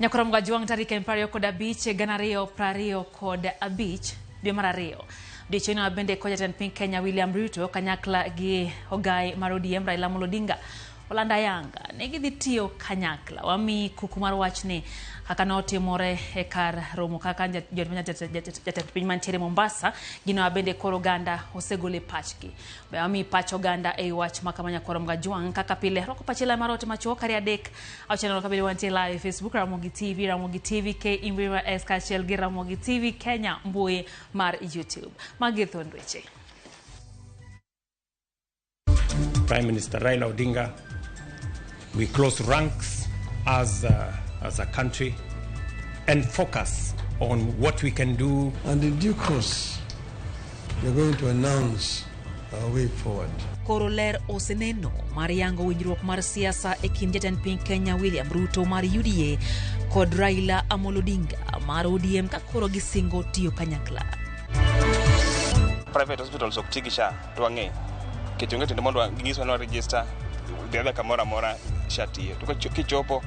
Nyakwarom Gajwang' tarik en 25 2025 dwe mar ariyo. Odiechieng'no bende ko jatend piny Kenya William Ruto kanyakla gi ogai mar ODM Raila Amolo Odinga olando ayanga ni gidhi tiyo kanyakla. Wami kuku mar wachni kaka notimore e kar romo kaka jatend piny mantiere Mombasa, gino bende koro oganda osegolo e pachgi. Be wami pach oganda ei wach ma kama Nyakwarom Gajwang' kaka pile rwako pachi mar ote machuok kari adek auchiel kabiriyo wantie live e Facebook Ramogi TV, Ramogi TV K Imbima S kaachiel gi Ramogi TV Kenya mbui mar YouTube. Magi thuond weche. Prime Minister Raila Odinga, we close ranks as a country and focus on what we can do. And in due course, we are going to announce our way forward. Koro ler oseneno mar yango winjruok mar siasa e kind jatend piny Kenya William Ruto mar UDA kod Raila Amolo Odinga mar ODM ka koro gisingo tiyo kanyakla. Private hospitals ok ti gi SHA to wang'eyo nikech onge tiende mondo ginyiswa ni wa register dhi adhiya kamoro amora SHA tiyo to kichopo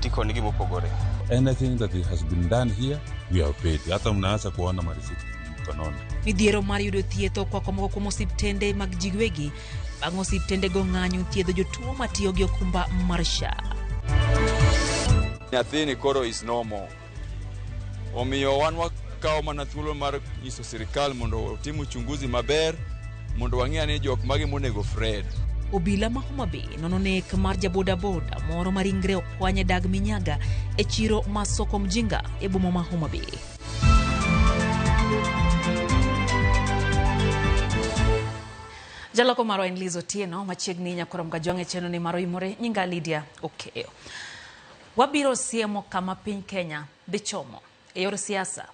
tikoni gima opogore. Anything that has been done here, we have paid. Hata mnaanza kuona marisiti mkononi. Midhiero mar yudo thieth okwako moko kuom osiptende mag ji giwegi bang' osiptendego ng'anyo thiedho jotuo matiyo gi okumba mar SHA. Nyathini koro is normal. Omiyo wan wakawo mana thuolo mar nyiso sirikal mondo otim uchunguzi maber mondo wang'e ane jok mage monego Fred. Obila ma Homa Bay nono nek mar jabodaboda moro ma ringre okwany e dag Minyaga e chiro ma Soko Mjinga e boma ma Homa Bay. Jaloko marwa en Liz Otieno, machiegni Nyakwarom Gajwang' e chenro ni mar Oimore, nyinga Lydia Okeyo. Wabiro siemo kama piny Kenya dhi chomo e yor siasa.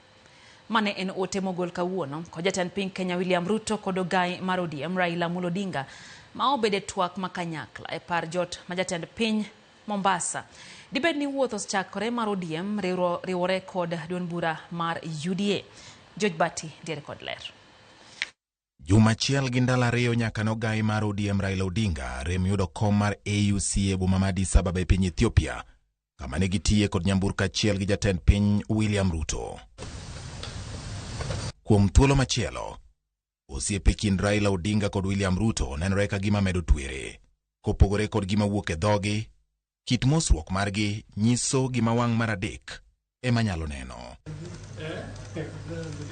Mane en ote mogol kawuono kod jatend piny Kenya William Ruto kod ogai mar ODM Raila Amolo Odinga ma obedo e twak ma kanyakla e par jot ma jatend piny Mombasa. Dibed ni wuoth osechakore mar ODM riwore kod duond bura mar UDA. George Bati diere kod ler. Juma achiel gi ndalo ariyo nyaka nogai mar ODM Raila Odinga rem yudo kom mar AUC e boma ma Addis Ababa e piny Ethiopia, kama ne gitiye kod nyamburko achiel gi jatend piny William Ruto. Kuom thuolo machielo, osiep e kind Raila Odinga kod William Ruto nenore ka gima medo twere. Kopogore kod gima wuok e dhogi, kit mosruok margi nyiso gima wang' mar adek ema nyalo neno.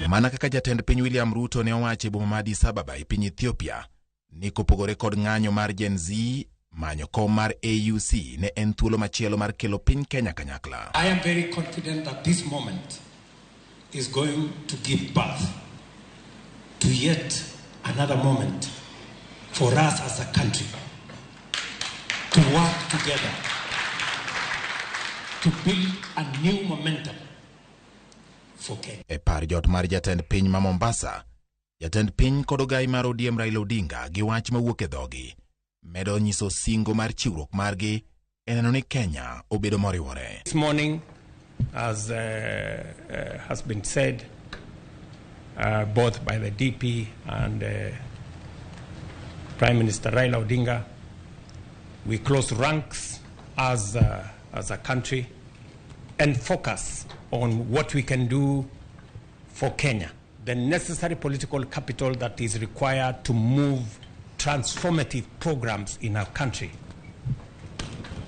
Mana kaka jatend piny William Ruto ne owacho e boma ma Addis Ababa e piny Ethiopia ni kopogore kod ng'anyo mar Gen Z, manyo kom mar AUC ne en thuolo machielo mar kelo piny Kenya kanyakla. I am very confident that this moment is going to give birth to yet another moment for us as a country to work together to build a new momentum for Kenya. E par jot mar jatend piny ma Mombasa, jatend piny kod ogai mar ODM Raila Odinga gi wach mawuok e dhogi medo nyiso singo mar chiwruok margi e neno ni Kenya obedo moriwore. This morning, as has been said both by the DP and Prime Minister Raila Odinga, we close ranks as a country and focus on what we can do for Kenya. The necessary political capital that is required to move transformative programs in our country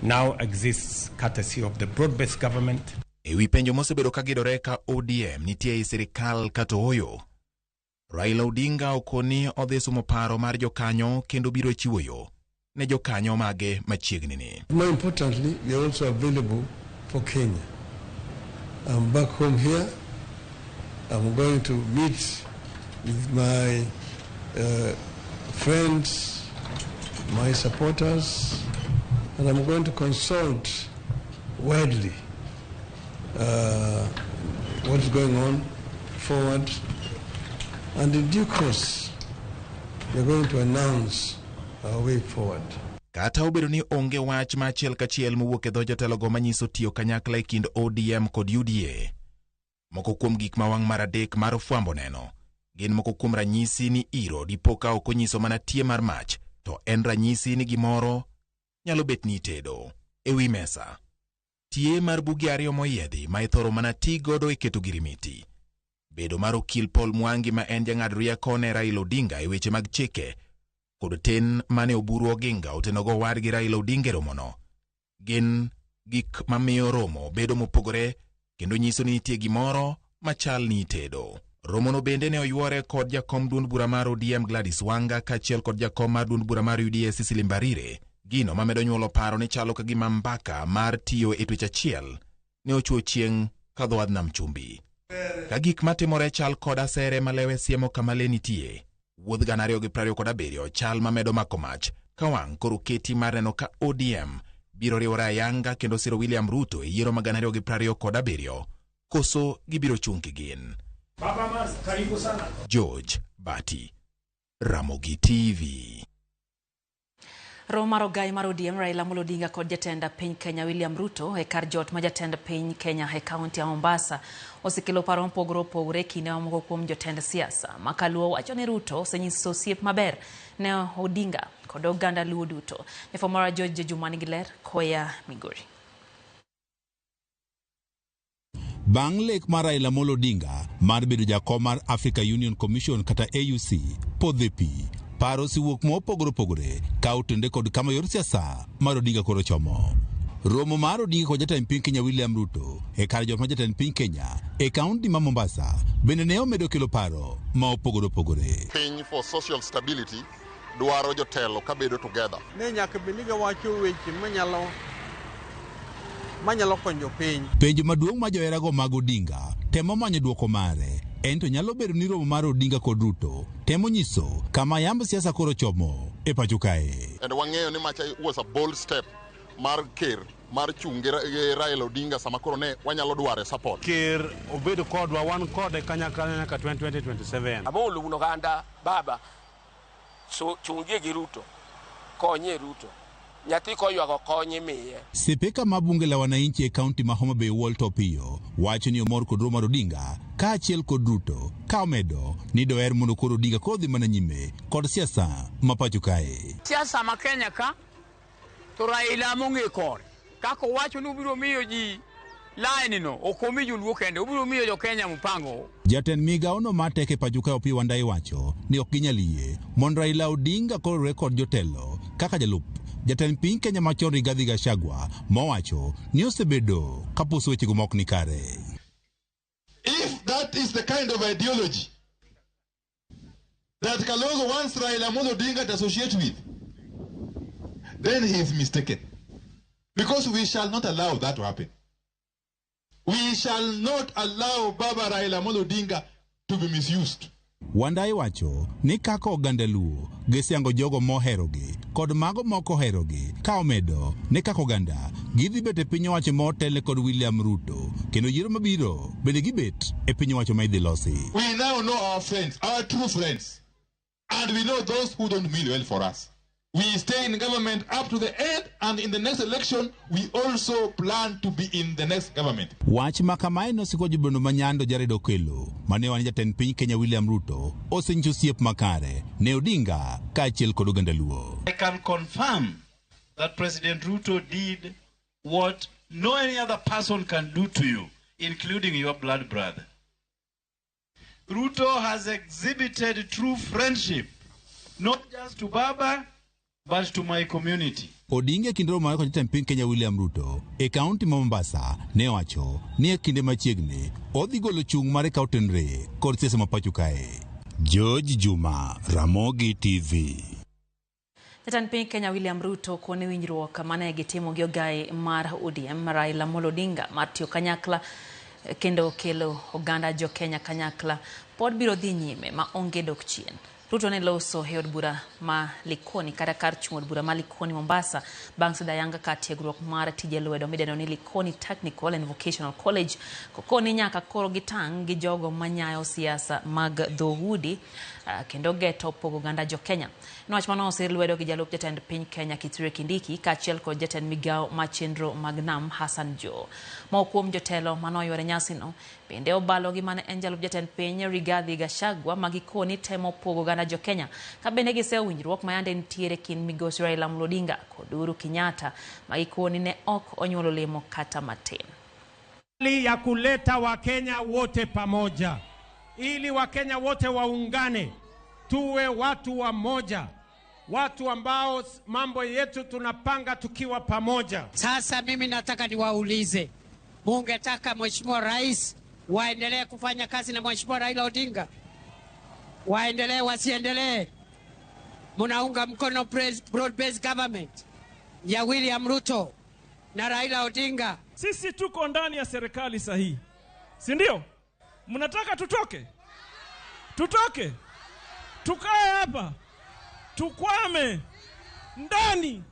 now exists courtesy of the broad-based government. E wi penjo mosebedo ka gidore ka ODM nitie ei sirikal kata ooyo, Raila Odinga okoni odhi sumo paro mar jokanyo kendo biro chiwo yo ne jokanyo mage machiegni ni. More importantly, we are also available for Kenya. I'm back home here. I'm going to meet with my friends, my supporters, and I'm going to consult widely what's going on forward. And in due course, we are going to announce our way forward. Kata obedo ni onge wach ma achiel kachiel mowuok e dho jotelogo manyiso tiyo kanyakla e kind ODM kod UDA, moko kuom gik ma wang' mar adek mar fwambo neno gin moko kuom ranyisi ni iro dipo ka ok onyiso mana tie mar mach, to en ranyisi ni gimoro nyalo bet ni itedo e wi mesa. Tie mar buge ariyo moyiedhi ma ithoro mana ti godo e keto girimiti. Bedo mar okil Paul Mwangi ma en jang'ad rieko ne Raila Odinga e weche mag chike kod ten mane Oburu Oginga otenogo owadgi Raila Odinga e romono gin gik mamiyo romo bedo mopogore kendo nyiso ni nitie gimoro machal ni itedo. Romono bende ne oyuore kod jakom duond bura mar ODM Gladys Wanga kaachiel kod jakom mar duond bura mar UDA Cecily Mbarire, gino mamedo nyuolo paro ni chalo ka gima mbaka mar tiyo e twech achiel ne ochuo chieng' ka dho wadh nam chumbi. Ka gik matimore chal kod asere malewe siemo kama le nitie, wuodh 2027 chal mamedo mako mach ka wang' koro keti mar neno ka ODM biro riwore ayanga kendo siro William Ruto e yiero mag 2027 koso gibiro chung' kigin. Baba Mas, karibu sana. George Bati, Ramogi TV. Romo mar ogai mar ODM Raila Amolo Odinga kod jatend piny Kenya William Ruto e kar jot ma jatend piny Kenya e kaunti ya Mombasa osekelo paro mopogore opogore e kinde ma moko kuom jotend siasa makaluo wacho ni Ruto osenyiso osiep maber ne Odinga kod oganda Luo duto. Jafwambo George Juma nigi ler koya Migori. Bang' lek mar Raila Amolo Odinga mar bedo jakom mar Africa Union Commission kata AUC podho e pi, paro osewuok mopogore opogore ka otende kod kama yor siasa mar Odinga koro chomo. Romo mar Odinga kod jatend piny Kenya William Ruto e kar jot mar jatend piny Kenya e kaunti ma Mombasa bende ne omedo kelo paro ma opogore opogore. Piny for social stability dwaro jotelo kabedo together. Ne nyaka bed ni giwacho weche manyalo konyo piny. Penjo maduong' ma joherago mag Odinga temo manyo duoko mare en to nyalo bedo ni romo mar Odinga kod Ruto temo nyiso kama yamb siasa koro chomo e pacho kae. And wang'eyo ni macha was a bold step mar ker mar chung' gi Raila Odinga sama koro ne wanyalo dware support. Ker obedo kodwa, wan kode kanyakla nyaka 2027. Amolo wuon oganda baba so chungie gi Ruto, konye Ruto, nyathi koywago kony imiye. Sipika ma bunge la wananchi e kaunti ma Homa Bay Walter Opiyo wacho ni omor kod romo mar Odinga kaachiel kod Ruto ka omedo ni doher mondo koro Odinga koro dhi mana nyime kod siasa ma pacho kae. Siasa ma Kenya ka to Raila mong'e kore kaka owacho ni obiro miyo ji line no ok omi joluo kende, obiro miyo jo Kenya mpango. Jatend migawo no mar teko e pacho kae Opiyo Wandayi wacho ni ok ginyal yie mondo Raila Odinga koro riwre kod jotelo kaka jalup jatend piny Kenya machon Rigathi Gachagua mowacho ni osebedo kapuso wechego mok ni kare. If that is the kind of ideology that Kalonzo wants Raila Amolo Odinga to associate with, then he is mistaken. Because we shall not allow that to happen. We shall not allow Baba Raila Amolo Odinga to be misused. Wandayi wacho ni kaka oganda Luo gisiango jogo moherogi kod mago mok oherogi ka omedo ni kaka oganda gidhi bet e piny owacho motelne kod William Ruto kendo yiero mabiro bende gibet e piny owacho ma idhi losi. We now know our friends, our true friends, and we know those who don't mean well for us. We stay in government up to the end, and in the next election, we also plan to be in the next government. Wach ma kamae nosiko jobondo ma Nyando Jared Okello mane wan jatend piny Kenya William Ruto osenyiso osiep makare ne Odinga kaachiel kod oganda Luo. I can confirm that President Ruto did what no any other person can do to you, including your blood brother. Ruto has exhibited true friendship, not just to Baba, but to my community. Odinga e kinde romo mare kod jatend piny Kenya William Ruto e kaunti ma Mombasa ne owacho ni e kinde machiegni odhi golo chung' mare ka otenre kod siasa ma pacho kae. George Juma, Ramogi TV. Jatend piny Kenya William Ruto kone winjruok mane gitimo gi ogai mar ODM Raila Amolo Odinga mar tiyo kanyakla kendo kelo oganda jo Kenya kanyakla pod biro dhi nyime ma onge dok chien. Ruto ne loso e od bura ma Likoni kata kar chung' od bura ma Likoni Mombasa bang' sidho ayanga kar tiegruok mar tije lwedo midendo ni Likoni Technical and Vocational College kokoni nyaka koro gitang' gi jogo manyayo siasa mag dhoudi kendo geto pogo oganda jo Kenya. En wach mane osir lwedo gi jalup jatend piny Kenya Kithure Kindiki kaachiel kod jatend migawo mar chenro mag nam Hassan Joho. Moko kuom jotelo mane oyuoro nyasino bende obalo gi mane en jalup jatend piny Rigathi Gachagua ma gikoni temo pogo oganda jo Kenya ka bende giseyo winjruok ma yande nitiere kind migosi Raila Amolo Odinga kod Uhuru Kenyatta ma gikoni ne ok onyuolo lemo kata matin. Ya kuleta Wakenya wote pamoja ili Wakenya wote waungane, tuwe watu wa moja, watu ambao mambo yetu tunapanga tukiwa pamoja. Sasa mimi nataka niwaulize, mungetaka Mheshimiwa Rais waendelee kufanya kazi na Mheshimiwa Raila Odinga? Waendelee wasiendelee? Munaunga mkono broad-based government ya William Ruto na Raila Odinga? Sisi tuko ndani ya serikali sahihi, si ndio? Mnataka tutoke? Tutoke? Tukae hapa? Tukwame ndani?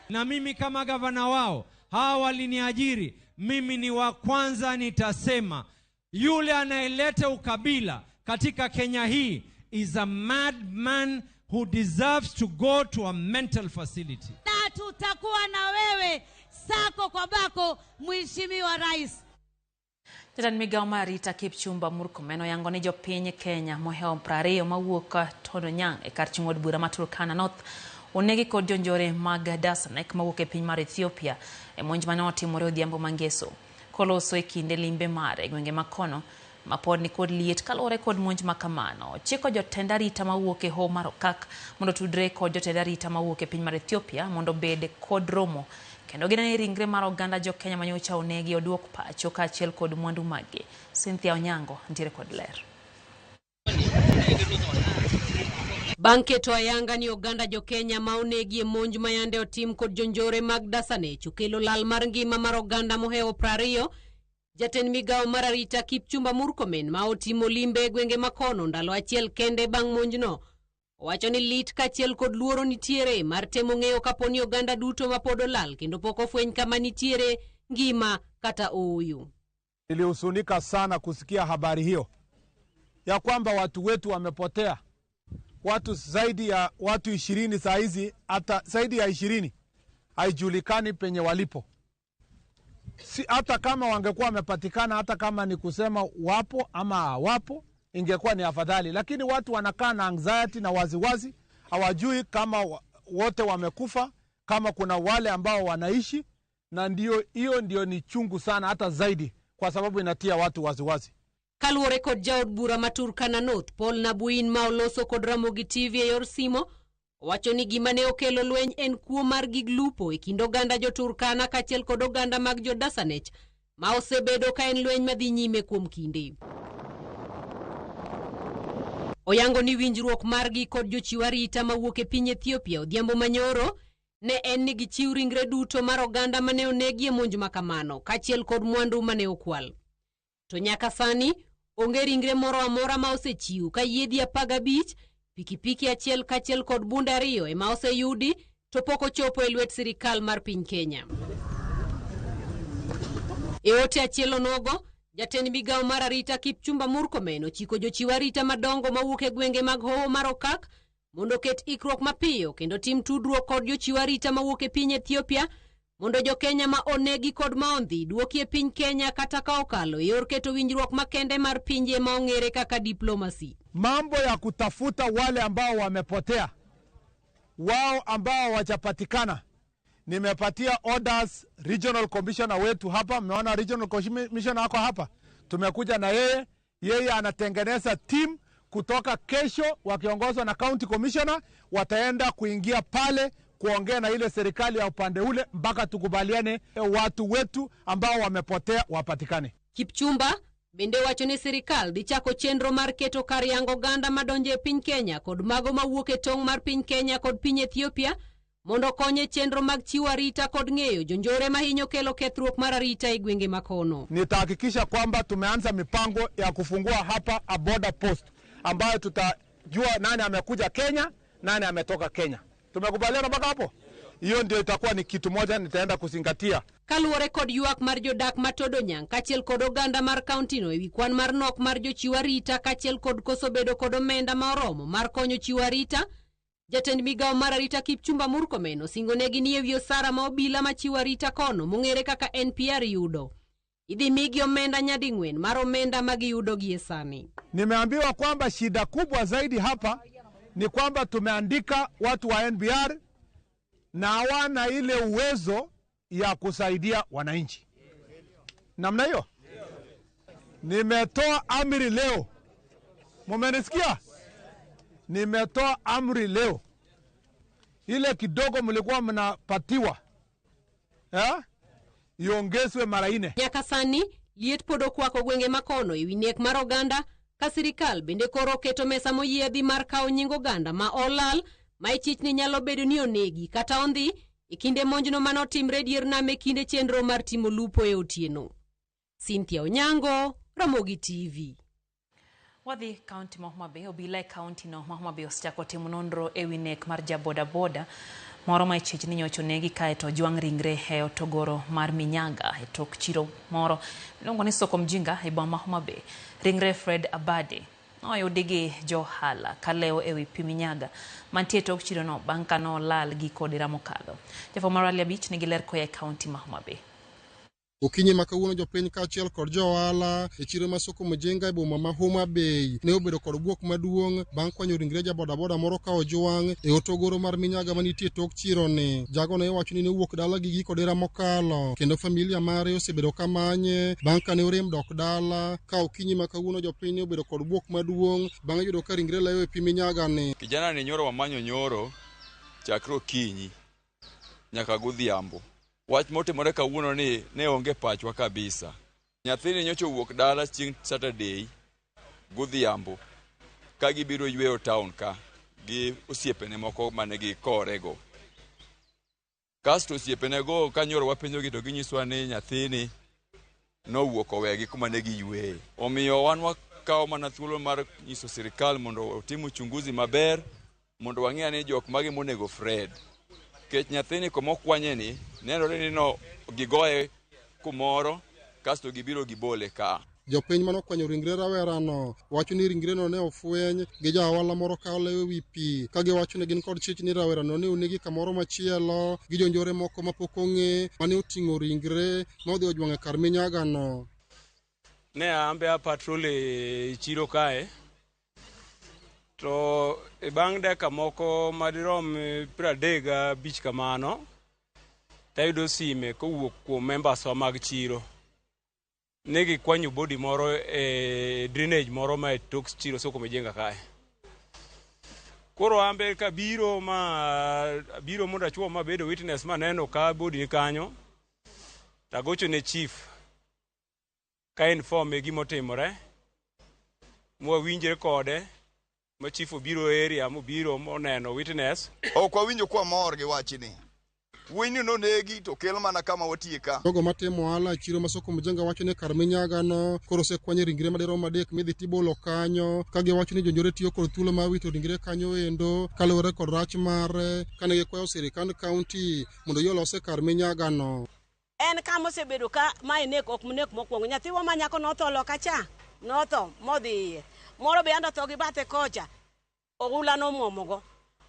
Na mimi kama gavana wao, hawa waliniajiri, mimi ni wa kwanza nitasema yule anayeleta ukabila katika Kenya hii is a madman who deserves to go to a mental facility. Na tutakuwa na wewe sako kwa bako, Mheshimiwa Rais. Jatend migawo mar arita Kipchumba Murkomen oyango ni jopiny Kenya mohewo 20 mawuok Todonyang e kar chung' od bura ma Turkana North onegi kod jonjore mag Dasanek mawuok e piny mar Ethiopia e monj mane otimore odhiambo mangeso. Koloso e kinde limbe mare e gwenge makono ma pod nikod liet kaluwore kod monj makamano, ochiko jotend arita mawuok e hoho mar Okak mondo otudre kod jotend arita mawuok e piny mar Ethiopia mondo obed kod romo kendo ginene ringre mar oganda jo Kenya manyocha onegi oduok pacho kaachiel kod mwandu maggi. Cynthia Onyango nitiere kod ler. Bang' keto ayanga ni oganda jo Kenya ma onegi e monj ma yande otim kod jonjore mag Dasanech okelo lal mar ngima mar oganda mohewo 20, jatend migawo mar arita Kipchumba Murkomen ma otimo limbe e gwenge makono ndalo achiel kende bang' monjno owacho ni lit kaachiel kod luoro nitiere mar temo ng'eyo kapo ni oganda duto ma pod olal kendo pok ofweny kama nitiere ngima kata ooyo. Nilihuzunika sana kusikia habari hiyo ya kwamba watu wetu wamepotea, watu zaidi ya watu 20 saa hizi, hata zaidi ya 20 haijulikani penye walipo. Si hata kama wangekuwa wamepatikana, hata kama ni kusema wapo ama hawapo, ingekuwa ni afadhali, lakini watu wanakaa na anxiety na waziwazi, hawajui kama wote wamekufa, kama kuna wale ambao wanaishi, na ndio hiyo ndio ni chungu sana hata zaidi, kwa sababu inatia watu waziwazi. Kaluwore kod jaod bura ma Turkana North Paul Nabuin ma oloso kod Ramogi TV e yor simo, owacho ni gima ne okelo lweny en kuo mar gig lupo e kind oganda jo Turkana kaachiel kod oganda mag jo Dasanech ma osebedo ka en lweny madhi nyime kuom kinde. Oyango ni winjruok margi kod jochiw arita mawuok e piny Ethiopia odhiambo manyoro ne en ni gichiw ringre duto mar oganda mane onegi e monj makamano kaachiel kod mwandu mane okwal. To nyaka sani onge ringre moro amora ma osechiw ka yiedhi 15, pikipiki achiel kaachiel kod bunde 2 ema oseyudi to pok ochopo e lwet sirikal mar piny Kenya. E ote achiel onogo, jatend migawo mar arita Kipchumba Murkomen ochiko jochiw arita madongo mawuok e gwenge mag hoho mar Okak mondo oket ikruok mapiyo kendo tim tudruok kod jochiw arita mawuok e piny Ethiopia mondo jo Kenya ma onegi kod ma ondhi duoki e piny Kenya kata ka okalo e yor keto winjruok makende mar pinje ma ong'ere kaka diplomacy. Mambo ya kutafuta wale ambao wamepotea, wao ambao hawajapatikana, nimepatia orders regional commissioner wetu hapa. Mmeona regional commissioner wako hapa, tumekuja na yeye. Yeye anatengeneza team kutoka kesho, wakiongozwa na county commissioner, wataenda kuingia pale kuongea na ile serikali ya upande ule mpaka tukubaliane watu wetu ambao wamepotea wapatikane. Kipchumba bende wacho ni sirikal dhi chako chenro mar keto kar yango oganda madonjo e piny Kenya kod mago mawuok e tong' mar piny Kenya kod piny Ethiopia mondo okony e chenro mag chiwo arita kod ng'eyo jonjore mahinyo kelo kethruok mar arita e gwenge makono. Nitahakikisha kwamba tumeanza mipango ya kufungua hapa a border post ambayo tutajua nani amekuja Kenya, nani ametoka Kenya. Tumekubaliana mpaka hapo? Hiyo ndio itakuwa ni kitu moja nitaenda kuzingatia. Kaluwore kod ywak mar jodak ma Todonyang' kaachiel kod oganda mar kauntino ewi kwan mar nok mar jochiw arita kaachiel kod koso bedo kod omenda ma oromo mar konyo chiwo arita, jatend migawo mar arita Kipchumba Murkomen osingonegi ni ewi osara ma obila machiwo arita kono mong'ere kaka NPR yudo, idhi migi omenda nyading'wen mar omenda ma giyudo gie sani. Nimeambiwa kwamba shida kubwa zaidi hapa ni kwamba tumeandika watu wa NBR na hawana ile uwezo ya kusaidia wananchi. Namna hiyo nimetoa amri leo, mumenisikia? Nimetoa amri leo, ile kidogo mlikuwa mnapatiwa iongezwe mara 4. Nyaka sani liet pod okwako gwenge makono ewi nek mar oganda ka sirikal bende koro oketo mesa moyiedhi mar kawo nying oganda ma olal ma ichich ni nyalo bedo ni onegi kata ondhi e kinde monjno manotimre dier nam e kinde chenro mar timo lupo e otieno. Cynthia Onyango, Ramogi TV. Wadhi kaunti ma Homa Bay, obila e kaunti no ma Homa Bay osechako timo nonro ewi nek mar jabodaboda moro ma ichich ni nyocha onegi kaeto ojwang' ringre e otogoro mar Minyaga e tok chiro moro miluongo ni Soko Mjinga e boma ma Homa Bay. Ringre Fred Abade noyudi gi johala kalewo ewi pi Minyaga mantie e tok chirono bang' ka nolal giko dira mokadho. Jafwambo mar Ali Abich nigi ler koa e kaunti ma Homa Bay. Okinyi ma kawuono jopiny kaachiel kod jo ohala e chiro ma Soko Mjinga e boma ma Homa Bay ne obedo kod bwok maduong' bang' kwanyo ringre jabodaboda moro ka ojwang' e otogoro mar Minyaga manitie tok chironi. Jago ne iwacho ni ne owuok dala gi giko dira mokalo kendo familia mare osebedo ka manye bang' kane orem dok dala. Ka okinyi ma kawuono jopiny ne obedo kod bwok maduong' bang' yudo ka ringre lewo e pi Minyaga ni. Kijana ni nyoro wamanyo nyoro chakre okinyi nyaka godhiambo. Wach motimore kawuono ni ne onge pachwa kabisa. Nyathini nyocha owuok dala chieng' Saturday godhiambo ka gibiro yweyo town ka gi osiepene moko mane gikorego. Kasto osiepenego ka nyoro wapenjogi to ginyiswa ni nyathini nowuok owegi kuma ne giyweye. Omiyo wan wakawo mana thuolo mar nyiso sirikal mondo otim uchunguzi maber mondo wang'e ane jok mage monego Fred. Nikech nyathini komokwanye ni nenore ni no gigoye kumoro kasto gibiro gibole ka. Jopiny manokwanyo ringre rawerano wacho ni ringreno ne ofweny gi ja ohala moro ka olewo ewi pi ka giwacho ni gin kod chich ni rawerano ne onegi kamoro machielo gi jonjore moko mapok ong'e mane oting'o ringre ma odhi ojwang'o e kar minyagano. Ne ambe a patrol e chiro kae to e bang' dakika moko madirom 35 kamano tayudo sime kowuok kuom members wa mag chiro ne gikwanyo body moro e drainage moro ma e tok chiro Soko Mjinga kae. Koro ambe kabiro ma biro mondo achuo mabedo witness maneno ka body ni kanyo tagocho ne chief ka informe gimotimore mwawinjre kode ma chief obiro area mobiro moneno witness. Ok wawinjo kwa mor gi wachni. Wuoyini nonegi to kel mana kama watie ka. Jogo matimo ohala e chiro ma Soko Mjinga wacho ni kar minyagano koro osekwany ringre madirom 3 midhi tibolo kanyo ka giwacho ni jonjore tiyo kod thuolo mar wito ringre kanyo endo kaluwore kod rach mare kane gikwayo sirikand kaunti mondo oyie olose kar minyagano. En kama osebedo ka mae nek ok nek mokwongo. Nyathiwa ma nyako notho loka cha, notho modhi iye. Moro be ando tho gi bathe kocha, oula nomwomogo.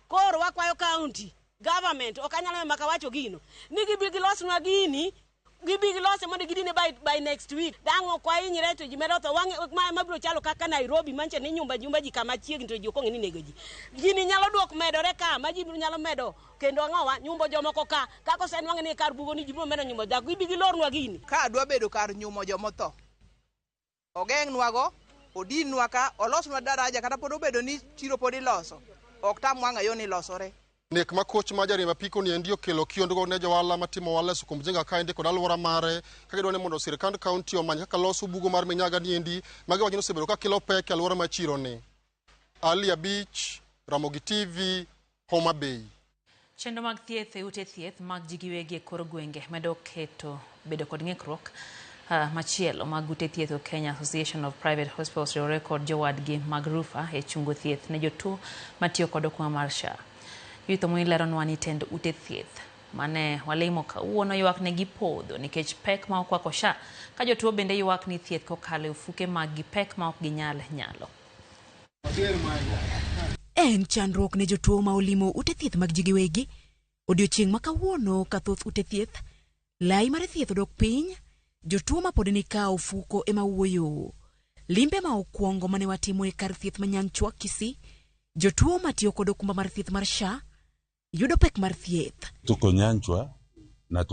Koro wakwayo county government, ok anyalo maka wacho gino, ni gibi gilosnwa gini, gibi gilose mondo gidine by next week. Dang' ok wahinyre to ji medo tho. Wang'e ma mabiro chalo kaka Nairobi mancha ni nyumba nyumba ji kama chiegni to ji ok ong'e ni nego ji. Gini nyalo duok medore ka ma ji nyalo medo kendo ang'owa nyumbo jomoko ka kaka osenwang'e ni kar bugo ni ji biro medo nyumbo dhako gibi gilornwa gini. Ka dwa bedo kar nyumo jomotho, ogeng'nwago, odinnwa ka, olosnwa daraja kata pod obedo ni chiro pod iloso, ok tam wang'a yo ni losore. Nek ma koch ma jariemb apiko ni endi okelo kiondko ne johala matimo ohala e Soko Mjinga kaendi kod alwora mare ka gidwa ni mondo sirikand kaunti omany kaka loso bugo mar Minyaga ni endi ma giwacho ni osebedo ka kelo pek e alwora ma chiro ni. Ali Abich, Ramogi TV, Homa Bay. Chenro mag thieth e ute thieth mag ji giwegi e kor gwenge medo keto bedo kod ng'ikruok machielo mag ute thieth. Kenya Association of Private Hospitals riwore kod jowadgi mag RUPHA e chungo thieth ne jotuo matiyo kod okumba mar SHA. Judith Omweni leronwa ni tend ute thieth mane walimo kawuono ywak ne gipodho nikech pek ma okwako SHA ka jotuo bende ywak ni thieth kokalo e ofuke mag gi pek ma ok ginyal nyalo. En chandruok ne jotuo ma olimo ute thieth mag ji giwegi. Odiochieng' ma kawuono ka thoth ute thieth, lai mar thieth odok piny, jotuo ma pod ni ka ofuko ema wuoyo. Limbe ma okwongo mane watimo e kar thieth ma Nyanchwa Kisii, jotuo matiyo kod okumba mar thieth mar SHA yudo pek mar thieth. Tuko Nyanchwa na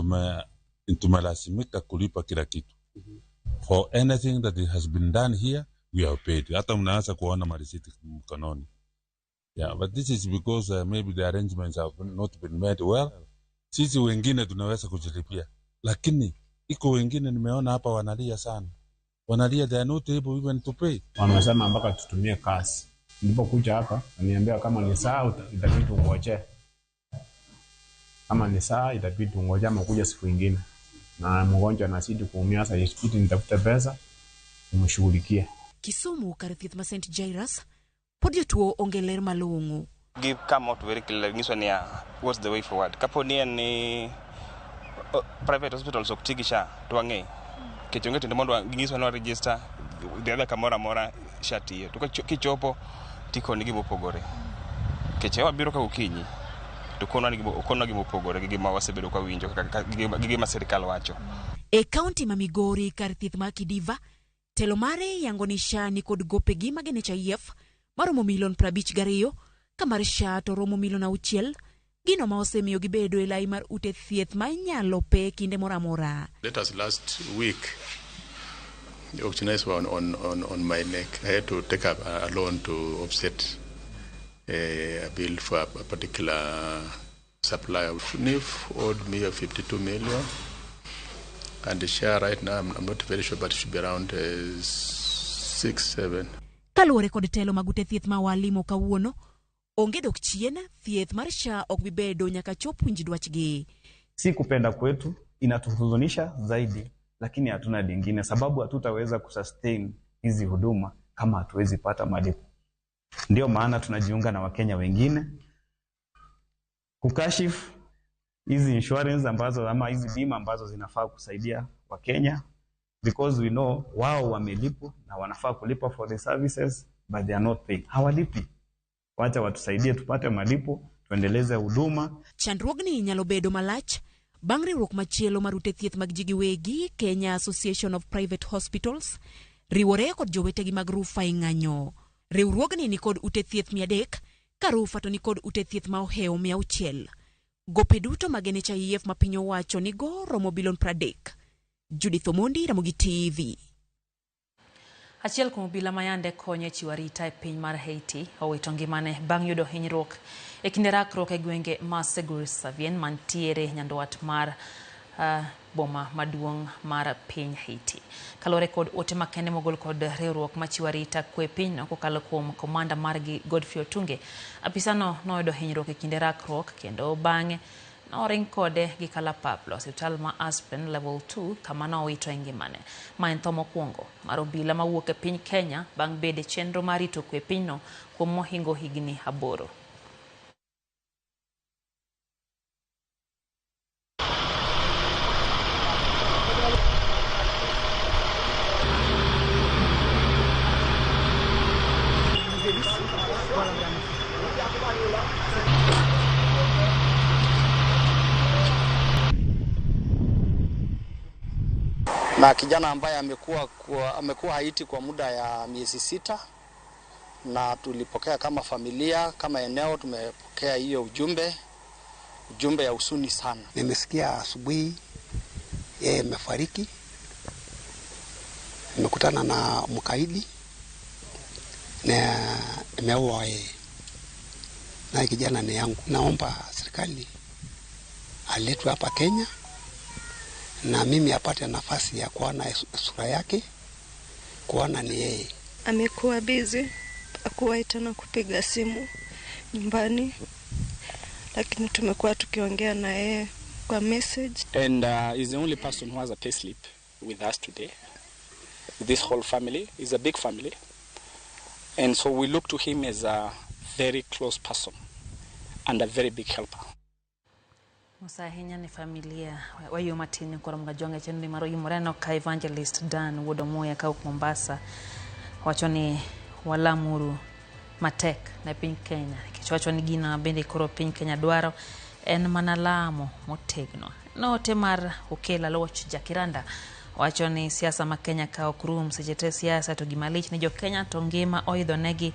tumelazimika kulipa kila kitu. For anything that has been done here, we have paid. Hata mnaanza kuona marisiti mkononi. Yeah, but this is because maybe the arrangements have not been made well. Sisi wengine tunaweza kujilipia, lakini iko wengine nimeona hapa wanalia sana. Wanalia, they are not able even to pay. Wamesema mpaka tutumie cash. Nilipokuja hapa, niambiwa kama ni saa itabidi tungoje. Kama ni saa itabidi tungoje ama kuja siku nyingine. Na mgonjwa anazidi kuumia, sasa itabidi nitafute pesa nimshughulikie. Kisumu kar thieth ma St Jairus pod jotuo onge ler malong'o. Give come out very clear nyiso niya what's the way forward. Kapo ni en ni private hospitals ok ti gi SHA to wang'e. Nikech onge tiende mondo ginyiswa ni wa register the other kamoro amora SHA tiyo. To kichopo tikoni gima opogore. Nikech wabiro ka gokinyi to okonwa gima opogore gi gima wasebedo ka winjo gi gima sirikal wacho. E kaunti ma Migori kar thieth ma Kidiva, telo mare yango ni SHA ni kod gopegi mag NHIF maromo milion 52 ka mar SHA to romo milion 6, gino ma osemiyo gibedo e lai mar ute thieth ma inyalo pe kinde moro amora. Let us last week, the auctioneers were on my neck. I had to take up a loan to offset a bill for a particular supplier. NIF owed me 52 million, and the share right now, I'm not very sure, but it should be around 6, 7. Kaluwore kod telo mag ute thieth ma walimo kawuono, onge dok chien, thieth mar SHA ok bi bedo nyaka chop winj dwachgi. Si kupenda kwetu, inatuhuzunisha zaidi, lakini hatuna lingine sababu hatutaweza kusustain hizi huduma kama hatuwezi pata malipo. Ndio maana tunajiunga na Wakenya wengine kukashifu hizi insurance ambazo ama hizi bima ambazo zinafaa kusaidia Wakenya, because we know wao wamelipwa na wanafaa kulipa for the services but they are not paying. Hawalipi. Wacha watusaidie tupate malipo, tuendeleze huduma. Chandruogni nyalo bedo malach bang' riwruok machielo mar ute thieth mag ji giwegi, Kenya Association of Private Hospitals, riwore kod jowetegi mag Rufa e ng'anyo. Riwruogni ni kod ute thieth 300 ka Rufa to ni kod ute thieth ma ohewo 600. Gope duto mag NHIF ma piny owacho nigo romo bilion 30. Judith Omondi, Ramogi TV. Achiel kuom obila ma yande konyo e chiwo arita e piny mar Haiti owito ngimane bang' yudo hinyruok e kinde rakruok e gwenge ma Segur Savien mantiere nyandwat mar boma maduong' mar piny Haiti. Kaluwore kod ote makende mogol kod riwruok machiwo arita kwe pinyno kokalo kuom komanda margi Godfrey Otunge, apisano noyudo hinyruok e kinde rakruok kendo bang'e noring kode gi kalapaplo osiptal ma Aspen Level 2 kama nowito e ngimane. Ma en tho mokwongo mar obila mawuok e piny Kenya bang' bedo e chenro mar rito kwe pinyno kuom mohingo higni 8. Na kijana ambaye amekuwa Haiti kwa muda ya miezi 6, na tulipokea kama familia, kama eneo tumepokea hiyo ujumbe ya huzuni sana. Nimesikia asubuhi yeye amefariki. Nimekutana na mkaidi na ameua yeye. Na kijana ni yangu. Naomba serikali aletwe hapa Kenya na mimi apate nafasi ya kuona sura yake, kuona ni yeye. Amekuwa busy, hakuwahi tena kupiga simu nyumbani, lakini tumekuwa tukiongea na yeye kwa message. And he's the only person who has a payslip with us today. This whole family is a big family. And so we look to him as a very close person and a very big helper. Musa ahinya ne familia wayo matin koro mga chenro mar oyimore no ka Evangelist Dan Wuod Omuya kawuok Mombasa wacho ni walamuru matek ne piny Kenya nikech wacho ni gino bende koro piny Kenya dwaro en mana lamo motegno. Note mar Okela Loch Jakiranda wacho ni siasa ma Kenya ka ok rum seche te siasa to gima lich ni jo Kenya to ngima oidho negi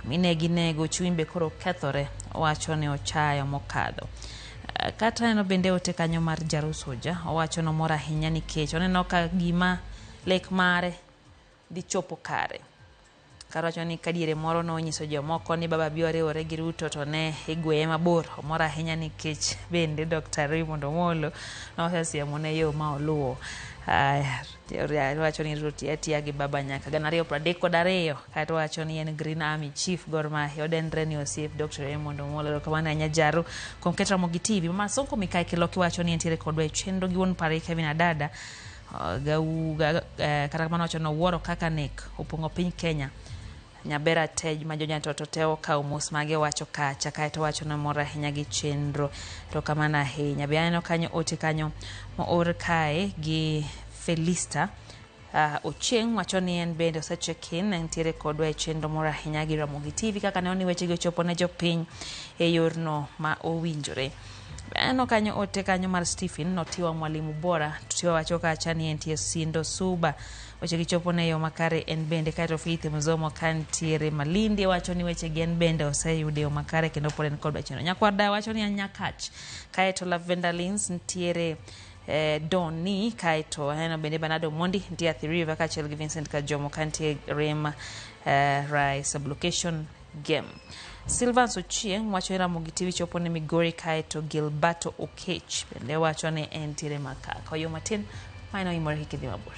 minegi nego chuny be koro kethore wacho ni ochayo mokadho. Kata neno bende ote kanyo mar Jarusoja owacho nomor ahinya nikech oneno ka gima lek mare dhi chopo kare. Kar wacho ni kadiere moro nonyiso jomoko ni baba biro riwore gi Ruto to ne igweye mabor. Omor ahinya nikech bende Dr. Raymond Omolo nosesiemone yo ma oluwo. Wacho ni Ruto tiyo atiya gi baba nyaka 2032 kaeto wacho ni en Green Army Chief Gor Mahia odenre ni osiep Dr. Raymond Omolo. Erokamano ahinya Jaru kuom keto Ramogi TV. Mama Sonko Mikai Kiloki wacho ni entiere kodwa e chenro gi wuon pare Kevin Adada. Kata kamano wacho ni owuoro kaka nek opong'o piny Kenya. Nyabera Tej ma jonyantoto te okawo mos mage wacho kacha kaeto wacho ni mor ahinya gi chenro. Erokamano ahinya. Be aneno kanyo ote kanyo moor kae gi Felista Ochieng' wacho ni en bende ose check in entiere kodwa e chenro moro ahinya gi Ramogi TV kaka ne ni wechegi ochopo ne jopiny e yorno ma owinjore. Aneno kanyo ote kanyo mar Stephen notiwa mwalimu bora tiwa wacho kacha ni entie Sindo Suba wechegi chopo ne yo makare en bende kaeto Faith Mzomo kantiere Malindi wacho ni wechegi en bende oseyudo e yo makare kendo pod en kod chenro. Nyakwar Dayo wacho ni en Nyakach kaeto Lavender Lins ntiere Doni kaeto aneno bende Bernardo Mondi nitie Athi River kaachiel gi Vincent Kajomo kantie Rem Rai sublocation game. Silvans Ochieng' wacho ni Ramogi TV chopo ne Migori kaeto Gilberto Okech bende wacho ni entiere Makaka. Oyo matin maeno imore kik idhi mabor.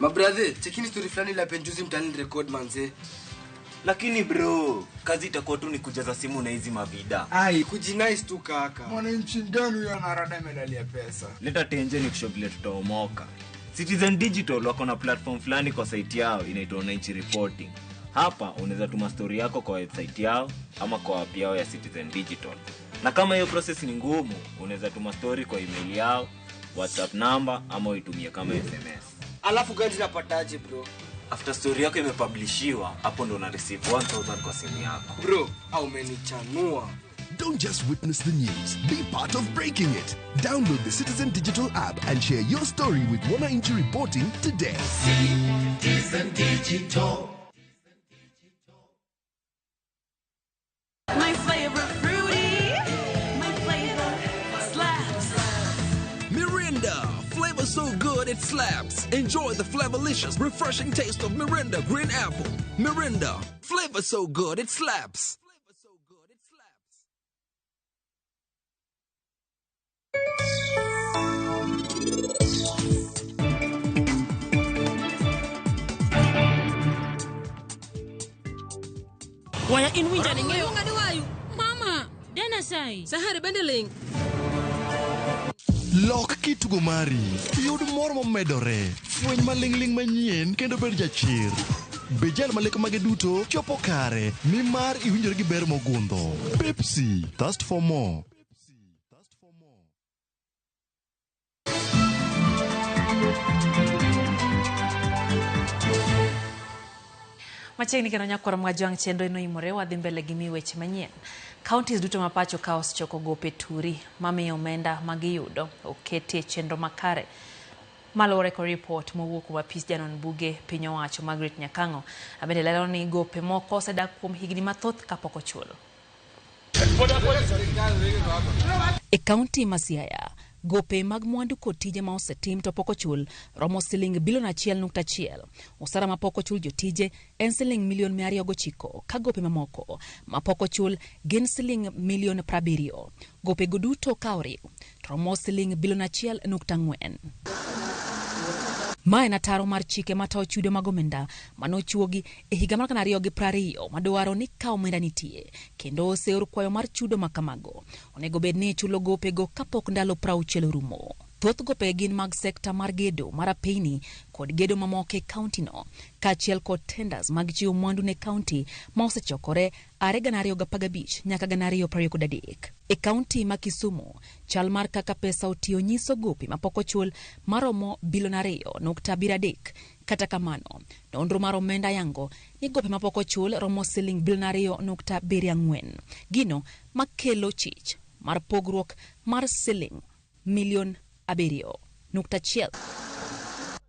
Mabrathe, chekini story fulani la penjuzi mtaani record manze. Lakini bro, kazi itakuwa tu ni kujaza simu na hizi mavida. Ai, kujinice tu kaka. Mwananchi gani huyo anarada medali ya pesa? Leta tenje ni kushow vile tutaomoka. Citizen Digital wako na platform fulani kwa site yao inaitwa Wananchi Reporting. Hapa unaweza tuma story yako kwa website yao ama kwa app yao ya Citizen Digital. Na kama hiyo process ni ngumu, unaweza tuma story kwa email yao, WhatsApp number ama uitumie kama SMS. Alafu gani napataje bro? After story yako imepublishiwa, hapo ndo una receive 1000 kwa simu yako. Bro, au umenichanua. Don't just witness the news, be part of breaking it. Download the Citizen Digital app and share your story with Wananchi Reporting today. Citizen Digital. My favorite fruity, my flavor slaps. Mirinda, flavor so good it slaps. Enjoy the flavorlicious, refreshing taste of Mirinda Green Apple. Mirinda, flavor so good it slaps. Waya in winja ni ng'eyo. Mama, dana sai. Sahari bende ling. Lok kitugo mari, yud mor momedore, fweny maling'ling' manyien kendo bed jachir. Be jal ma lek mage duto chopo kare, nimar iwinjori gi ber mogundho. Pepsi, thirst for more. Machiegni kendo nyakwar Mwajwang' chenro eno imore wadhi mbele gi mi weche manyien. Counties duto ma pacho ka osechoko gope turi mamiyo omenda magiyudo oketi e chenro makare. Maluwore kod ripot mowuok kuom apis janon buge piny owacho Margaret Nyakang'o bende lero ni gope moko osedak kuom higni mathoth kapok ochul. E kaunti ma Siaya, gope mag mwandu kod tije ma osetim to pok ochul romo siling bilion 1.1. Osara ma pok ochul jotije en siling milion 209 ka gope mamoko ma pok ochul gin siling milion 70. Gope go duto ka oriw to romo siling bilion 1.4. Ma en ataro mar chike matayo chudo mag omenda manochuogi e higa mar 2020 madwaro ni ka omenda nitie kendo oseor kwayo mar chudo ma kamago, onego bed ni ichulo gopego kapok ndalo 60 orumo. Thoth gope gin mag sekta mar gedo mar apeyni kod gedo mamoko e kauntino, kaachiel kod tenders mag chiwo mwandu ne kaunti ma osechokore are 2015 nyaka 2023. E kaunti ma Kisumu, chal mar kaka pesa otiyo nyiso gope mapok ochul maromo bilion 2.73. Kata kamano, nonro mar omenda yango ni gope mapok ochul romo siling bilion 2.74. Gino makelo chich mar pogruok mar siling milion 7.1.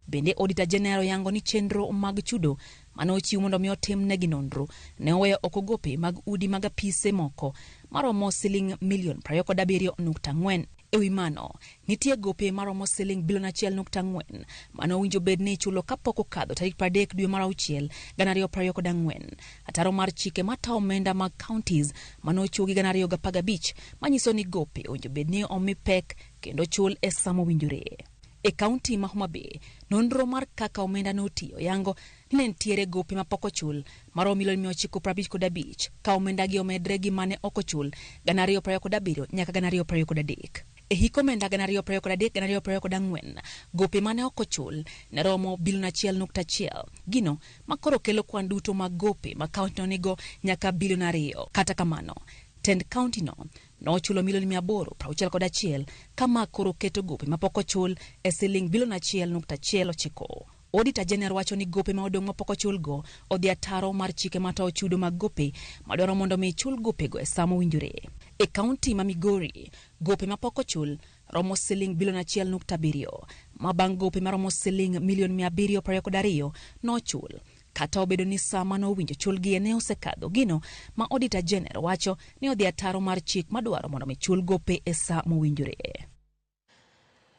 Bende Auditor General yango ni chenro mag chudo mane ochiw mondo mi otim negi nonro ne oweyo oko gope mag udi mag apise moko maromo siling milion 27.4. E wi mano, nitie gope maromo siling bilion 1.4 mane owinjo bed ni ichulo kapok okadho tarik 30 dwe mar auchiel 2024. Ataro mar chike matayo omenda mag counties mane ochiw gi 2015 manyiso ni gope owinjo bed ni omi pek kendo chul e sa mowinjore. E kaunti ma Homa Bay, nonro mar kaka omenda notiyo yango ni ne nitiere gope mapok ochul maromo milion 955 ka omenda gi omedre gi mane ok ochul 2027 nyaka 2023. E hik omenda 2023-2024, gope mane ok ochul ne romo bilion 1.1, gino makoro kelo kwan duto mag gope ma kauntino nigo nyaka bilion 2. Kata kamano, tend kauntino nochulo milion 861 kama koro keto gope mapok ochul e siling bilion 1.19. Auditor General wacho ni gope ma odong' mapok ochulgo odhi ataro mar chike matayo chudo mag gope madwaro mondo mi chul gopego e sa mowinjore. E kaunti ma Migori, gope mapok ochul romo siling bilion 1.7, ma bang' gope maromo siling milion 722 nochul. Kata obedo ni sa mane owinjo chulgie ne osekadho, gino ma Auditor General wacho ni odhi ataro mar chik madwaro mondo mi chul gope e sa mowinjore.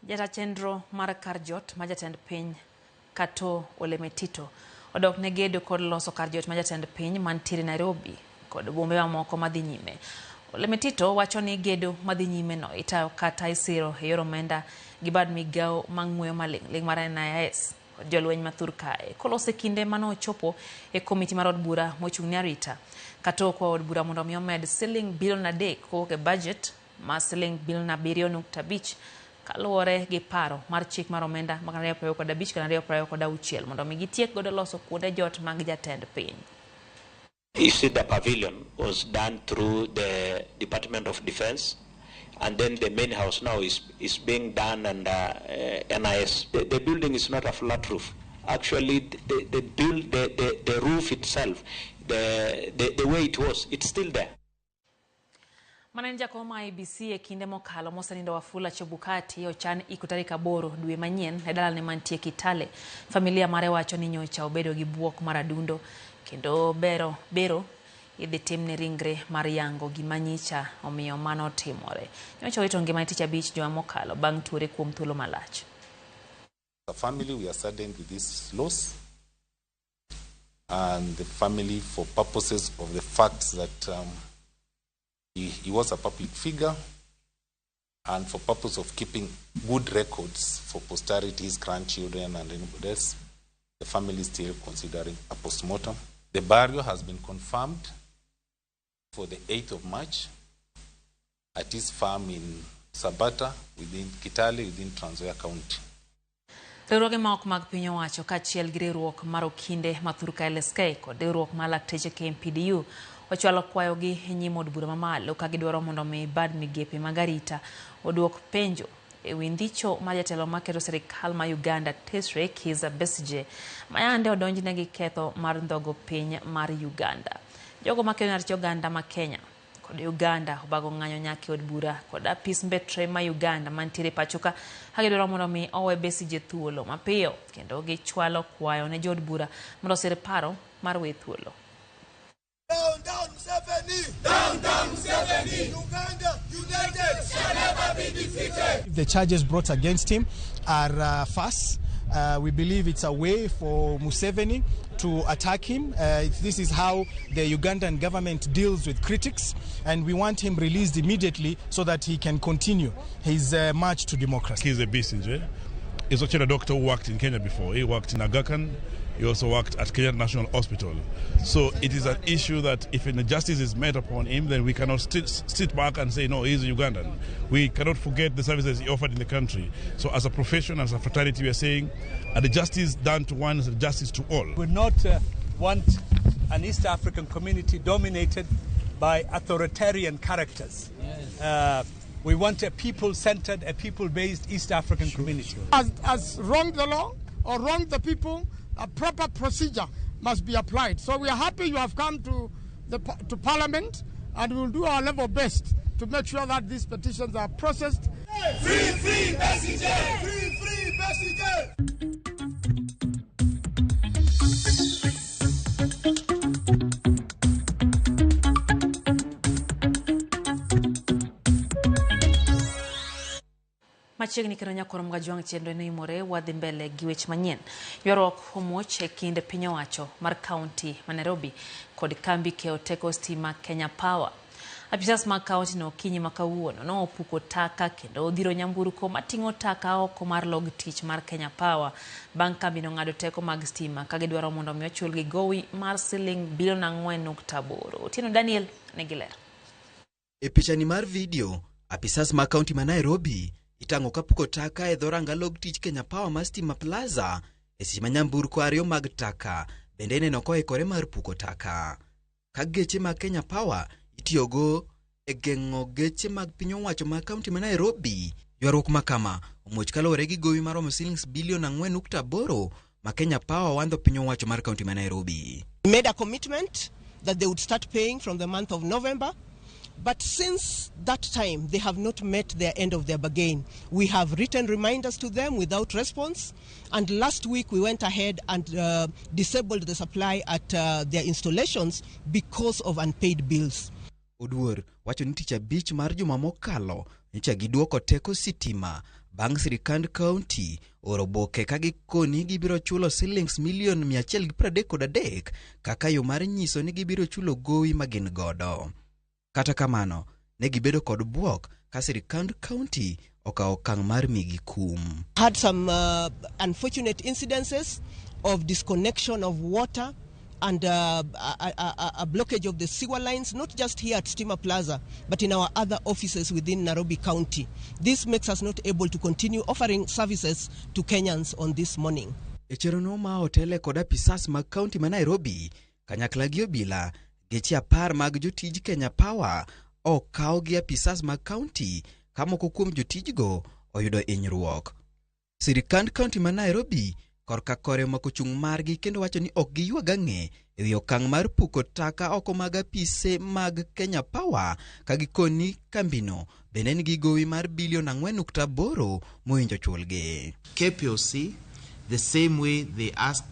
Jata chenro mar kar jot ma jatend piny Kato Ole Metito odok ne gedo kod loso kar jot ma jatend piny mantiere Nairobi kod bombe mamoko madhi nyime. Ole Metito wacho ni gedo madhi nyime no itayo kata isiro e yor omenda gi bad migawo mang'weyo maling' ling mar NIS kod jolweny mathur kae kolose kinde mane ochopo e komiti mar od bura mochung' ne arita. Kato okwayo od bura mondo mi omed siling bilion 3 kowuok e budget ma siling bilion 7.5 kaluwore gi paro mar chik mar omenda mag 2025-2026 mondo mi gitiek godo loso kuonde jot mag jatend piny. You see, the pavilion was done through the Department of Defense, and then the main house now is being done under NIS. The building is not a flat roof. Actually, the roof itself, the way it was, it's still there. Mane en jakom mar IEBC e kinde mokalo mosenindo Wafula Chebukati ochan iko tarik 8 dwe manyien e dalane mantie Kitale. Familia mare wacho ni nyocha obedo gi buok mar adundo kendo bero idhi timne ringre mar yango gima nyicha omiyo mano timore. Nyocha owito ngimane tich abich juma mokalo bang' tuore kuom thuolo malach. The family, we are saddened with this loss, and the family, for purposes of the fact that he was a public figure, and for purpose of keeping good records for posterity, his grandchildren and anybody else, the family is still considering a postmortem. The burial has been confirmed for the 8th of March at his farm in Sabata, within Kitale, within Trans Nzoia County. Riwruoge ma ok mag piny owacho kaachiel gi riwruok mar okinde ma thurka LSK kod riwruok mar lakteche KMPDU ochwalo kwayogi e nyim od bura mamalo ka gidwaro mondo mi bad migepe mag arita oduok penjo e wi ndicho mar jatelo maketo sirikal ma Uganda tesre Kizza Besigye ma yande odonjne gi ketho mar ndhogo piny mar Uganda. Jogo makedo ne ratich oganda ma Kenya kod Uganda obago ng'anyo nyaka e od bura kod apis mbetre ma Uganda mantiere pacho ka gidwaro mondo mi owe Besigye thuolo mapiyo kendo gichwalo kwayo ne jood bura mondo osir paro mar we thuolo. Down, down, Museveni! Down, down, Museveni! Uganda, united, shall never be defeated! The charges brought against him are farce. We believe it's a way for Museveni to attack him. This is how the Ugandan government deals with critics, and we want him released immediately so that he can continue his march to democracy. He's a Besigye He's actually a doctor who worked in Kenya before. He worked in Aga Khan. He also worked at Kenya National Hospital. So it is an issue that if an injustice is made upon him, then we cannot sit back and say, no, he's a Ugandan. We cannot forget the services he offered in the country. So as a profession, as a fraternity, we are saying, the justice done to one is the justice to all. We would not want an East African community dominated by authoritarian characters. Yes. We want a people-centered, a people-based East African community. As wronged the law or wronged the people, a proper procedure must be applied. So we are happy you have come to Parliament, and we will do our level best to make sure that these petitions are processed. Free, free, Besigye! Free, free, Besigye! Machiegni kendo nyakoro mga chenro ne imore wadhi mbele gi weche manyien. Ywaruok omuoch e kind piny owacho mar kaunti ma Nairobi kod kambi keyo teko stima Kenya Power. Apisas mag kaunti no okinyi ma kawuono nopuko taka kendo odhiro nyamburko mating'o taka oko mar log tich mar Kenya Power bang' kambi no ng'ado teko mag stima ka gidwaro mondo mi ochulgi gowi mar siling bilion 4.8. Otieno Daniel nigi ler. E pichani mar video, apisas mag kaunti ma Nairobi itang'o kapuko taka e dhoranga log tich Kenya Power mar Stima Plaza e seche ma nyamburko ariyo mag taka bende ineno koikore mar puko taka. Ka geche mag Kenya Power itiyogo e geng'o geche mag piny owacho mag kaunti ma Nairobi. Ywaruok ma kama omuoch kaluwore gi gowi maromo silings bilion 4.8 ma Kenya Power wandho piny owacho mar kaunti ma Nairobi. We made a commitment that they would start paying from the month of November. But since that time, they have not met their end of their bargain. We have written reminders to them without response. And last week, we went ahead and disabled the supply at their installations because of unpaid bills. Oduor wacho ni tich abich mar juma mokalo nyocha giduoko teko sitima bang' sirikand kaunti oro oboke ka gikoni gibiro chulo silings milion 133 kaka yo mar nyiso ni gibiro chulo gowi ma gin godo. Kata kamano, ne gibedo kod buok ka sirikand kaunti okawo okang' mar migi kum. Had some unfortunate incidences of disconnection of water and a blockage of the sewer lines, not just here at Stima Plaza, but in our other offices within Nairobi County. This makes us not able to continue offering services to Kenyans on this morning. E chenrono ma otele kod apisas mag kaunti ma Nairobi, kanyakla gi obila, geche 10 mag jotij Kenya Power okaw gi apisas mag kaunti ka moko kuom jotijgo oyudo hinyruok. Sirikand kaunti ma Nairobi korka kore omako chung' margi kendo wacho ni ok giywag ang'e ewi okang' mar puko taka oko mag apise mag Kenya Power ka gikoni kambino bende nigi gowi mar bilion 4.8 mowinjo chulgi. KPOC, the same way they ask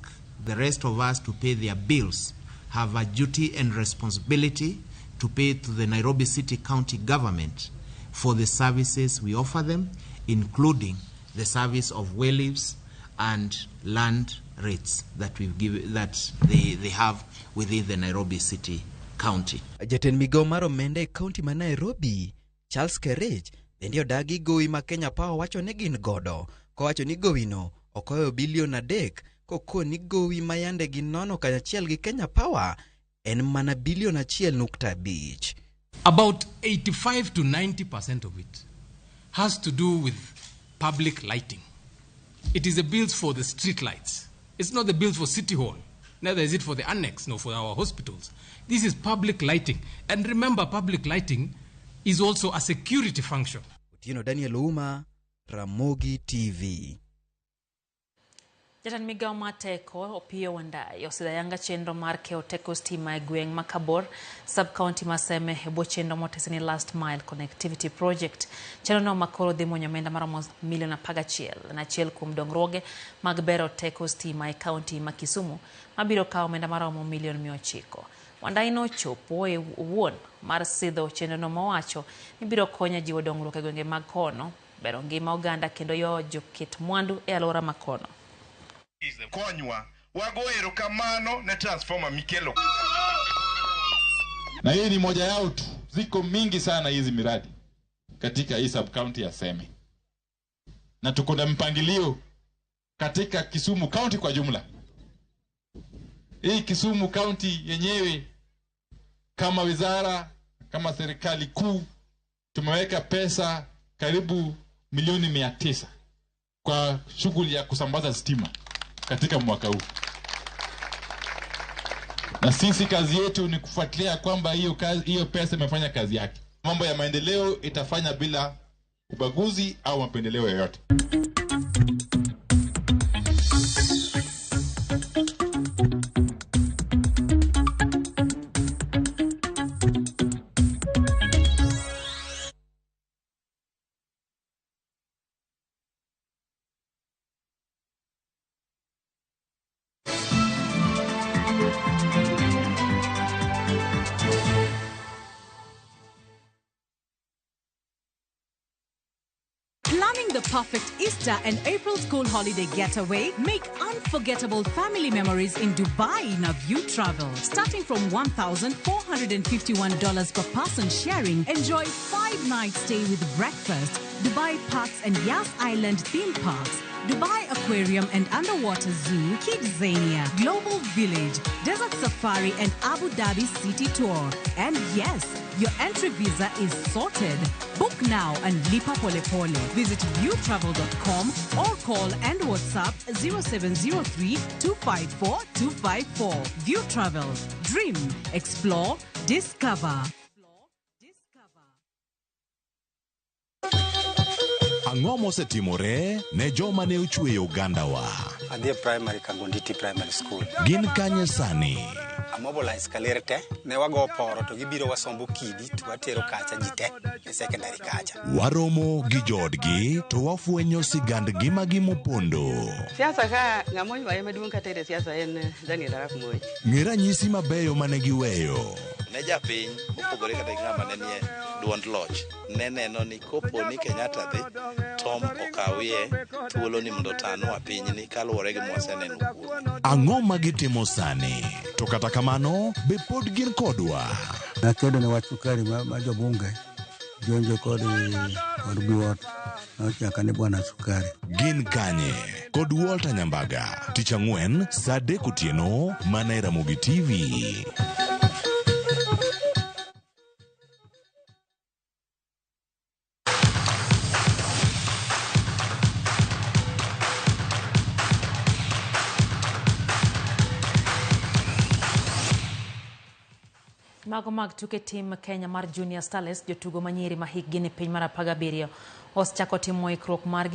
the rest of us to pay their bills, have a duty and responsibility to pay to the Nairobi City County government for the services we offer them, including the service of wayleaves and land rates that we've given, that they have within the Nairobi City County. Jatend migao mar omenda e kaunti ma Nairobi, Charles Kerich, bende odagi gowi ma Kenya Power wacho ni gin godo, kowacho ni gowino okoyo bilion 3 kokoni gowi ma yande ginono kanyachiel gi Kenya Power en mana bilion 1.5. About 85 to 90% of it has to do with public lighting. It is the bills for the street lights. It's not the bills for City Hall. Neither is it for the annex, nor for our hospitals. This is public lighting. And remember, public lighting is also a security function. Otieno Daniel Ouma, Ramogi TV. Jatend migao mar teko Opiyo Wandayi osidho ayanga chenro mar keyo teko stima e gweng' ma Kabor, sub-county ma Seme e bwo chenro motesi ni Last Mile Connectivity Project. Chenrono ma koro dhi muonyo omenda maromo milion 11 en achiel kuom dongruoge mag bero teko stima e kaunti ma Kisumu mabiro kawo omenda maromo milion 900. Wandayi nochopo e owuon mar sidho chenrono mowacho ni biro konyo e jiwo dongruok e gwenge mag kono, bero ngima oganda kendo ywayo joket mwandu e alwora ma kono. Konywa wago erokamano ne transformer mikelo. Na hii ni moja yao tu, ziko mingi sana hizi miradi katika hii sub county ya Seme, na tuko na mpangilio katika Kisumu County kwa jumla. Hii Kisumu County yenyewe kama wizara, kama serikali kuu tumeweka pesa karibu milioni 900 kwa shughuli ya kusambaza stima katika mwaka huu. Na sisi kazi yetu ni kufuatilia kwamba hiyo pesa imefanya kazi yake. Mambo ya maendeleo itafanya bila ubaguzi au mapendeleo yoyote. Planning the perfect Easter and April school holiday getaway? Make unforgettable family memories in Dubai in a View Travel. Starting from $1,451 per person sharing, enjoy 5-night stay with breakfast, Dubai Parks and Yas Island theme parks, Dubai Aquarium and Underwater Zoo, Kidzania, Global Village, Desert Safari and Abu Dhabi City Tour. And yes, your entry visa is sorted. Book now and lipa pole pole. Visit viewtravel.com or call and WhatsApp 0703 254 254. View Travel. Dream, explore, discover. Ang'o mosetimore ne joma ne ochweyo ogandawa? Adhi e primary Kangonditi Primary School. Gin kanye sani? Amobilize kaler te, ne wago poro to gibiro wasombo kidi to watero kacha ji te e secondary kacha. Waromo gi joodgi to wafwenyo sigand ngimagi mopondo. Siasa ka ng'ama oywaye maduong' kata e siasa en Daniel Arap Moi. Ng'e ranyisi mabeyo mane giweyo. Ne japiny mopogore kata gi ng'ama ne nie duond loch ne neno ni kopo ni Kenyatta dhi Tom okawie thuolo ni mondo otanwa pinyni kaluwore gi mwaseneno kuome. Ang'o ma gitimo sani? To kata kamano, be pod gin kodwa? Nakedo ne wach sukari ma jobunge jonjo kod Biwott nochaka ni bwana sukari. Gin kanye? Kod Walter Nyambaga, tich ang'wen saa 3 otieno mana e Ramogi TV. Mago mag tuke tim Kenya mar Junior Starlets, jotugo manyiri ma hikgi ni piny mar 17 osechako timo ikruok margi.